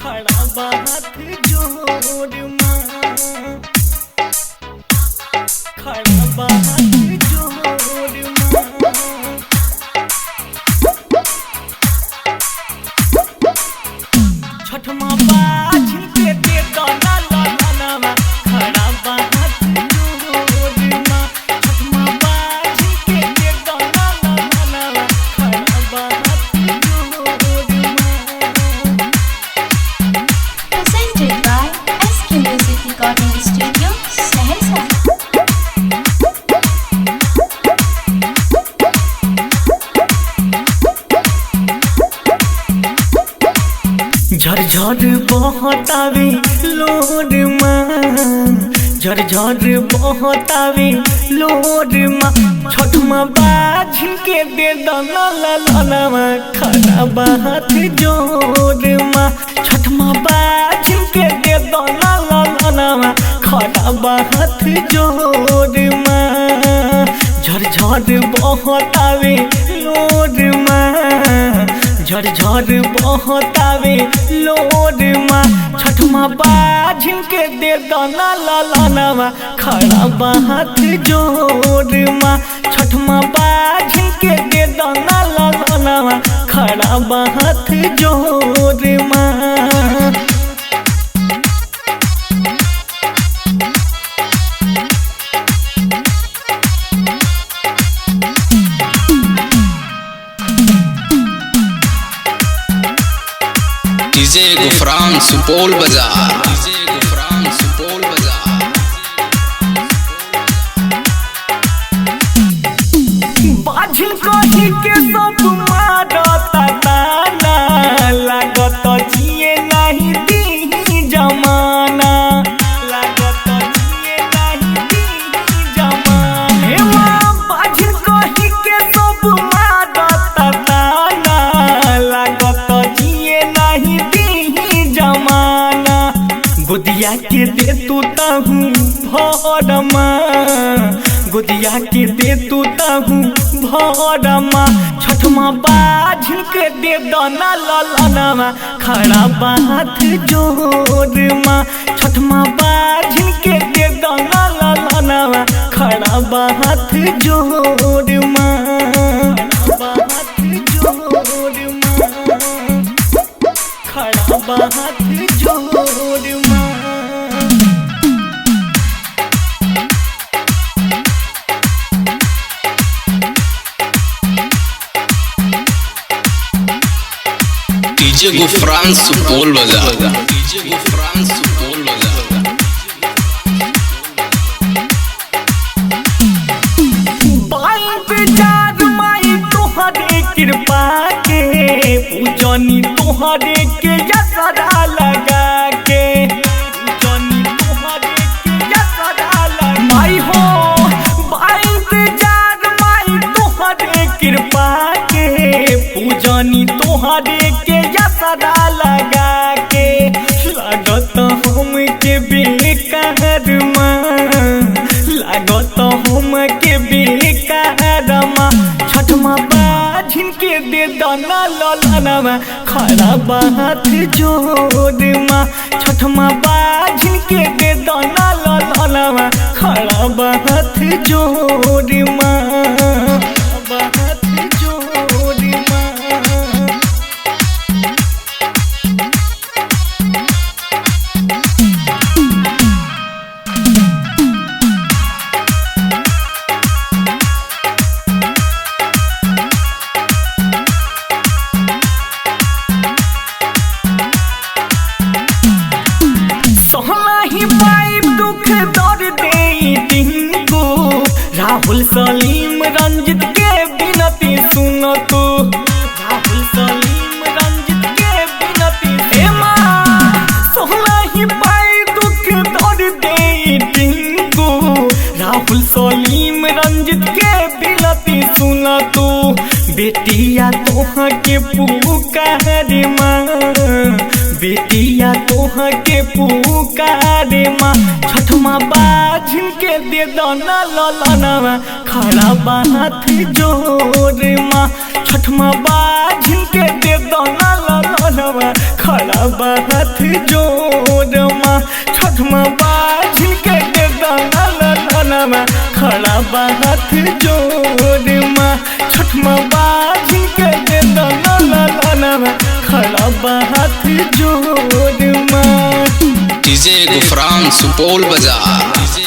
खड़ा बा हाथ जोड़ माँ, खड़ा बा हाथ जोड़ माँ। छठ माँ बाझिन के दे दाना ललनवा, खड़ा बा हाथ जोड़ माँ। छठ माँ बाझिन के दे दाना ललनवा, खड़ा बा हाथ जोड़ माँ। Presented by SK Music Recording Studio, Saharsa. झरझर बहतावे लोर माँ, झरझर बहतावे लोर माँ। छठ माँ बाझिन के दे दाना ललनवा, खड़ा बा हाथ जोड़ माँ। छठ माँ बाझिन के दे दाना ललनवा, खड़ा बा हाथ जोड़ माँ। झरझर बहतावे लोर माँ, झरझर बहतावे लोर माँ। छठ माँ बाझिन के दे दाना ललनवा, खड़ा बा हाथ जोड़ माँ। छठ माँ बाझिन के दे दाना ललनवा, खड़ा बा हाथ जोड़ माँ। डीजे गुफरान सुपौल बाजार, डीजे गुफरान सुपौल बाजार। बाझिन कही के सब मारता ताना, लागत जिए नहीं दी जमाना, लागत जिए नहीं दी जमाना। हे माँ, बाझिन कही के सब मारता ताना, लागत जिए नहीं दी जमाना। गोदिया के दे तू ताहू भरमा, गोदिया के दे तू ताहू भरमा। छठ माँ बाझिन के दे दाना ललनवा, खड़ा बा हाथ जोड़ माँ। छठ माँ बाझिन के दे दाना ललनवा, खड़ा बा हाथ जोड़ माँ, खड़ा बा हाथ जोड़ माँ, खड़ा बा हाथ जोड़ माँ। डीजे गुफरान सुपौल बाजार, डीजे गुफरान सुपौल बाजार। बाई पे जार माई तोहरे कृपा के, पूजनी तोहरे के यसरा लगा के, पूजनी तोहरे के यसरा लगा माई हो। बाई पे जार माई तोहरे कृपा के, पूजनी तोहरे के यसरा लगा के। लागत हम के बेकार माँ, लागत हम के बेकार माँ। छठ माँ बाझिन के दे दाना ललनवा, खड़ा बा हाथ जोड़ माँ। छठ माँ बाझिन के दे दाना ललनवा, खड़ा बा हाथ जोड़ माँ, बा हाथ जोड़ माँ। सहना ही पाई दुख दर्द दे टिंकू, राहुल सलीम रंजित के बिनती सुन तू, राहुल सलीम रंजित के बिनती। हे माँ, सहना ही पाई दुख दर्द दे टिंकू, राहुल सलीम रंजित के बिनती सुन तू। बेटिया तोहा के पुकार माँ, बेटिया तोहा के पुकार माँ। छठ माँ बाझिन के दे दाना ललनवा, खड़ा बा हाथ जोड़ माँ। छठ माँ बाझिन के दे दाना ललनवा, खड़ा बा हाथ ललनवा खड़ा बा हाथ जोड़ माँ। छठ माँ बाझिन के दे दो ना ललनवा खड़ा बा हाथ जोड़ माँ। डीजे गुफरान सुपौल बाजार।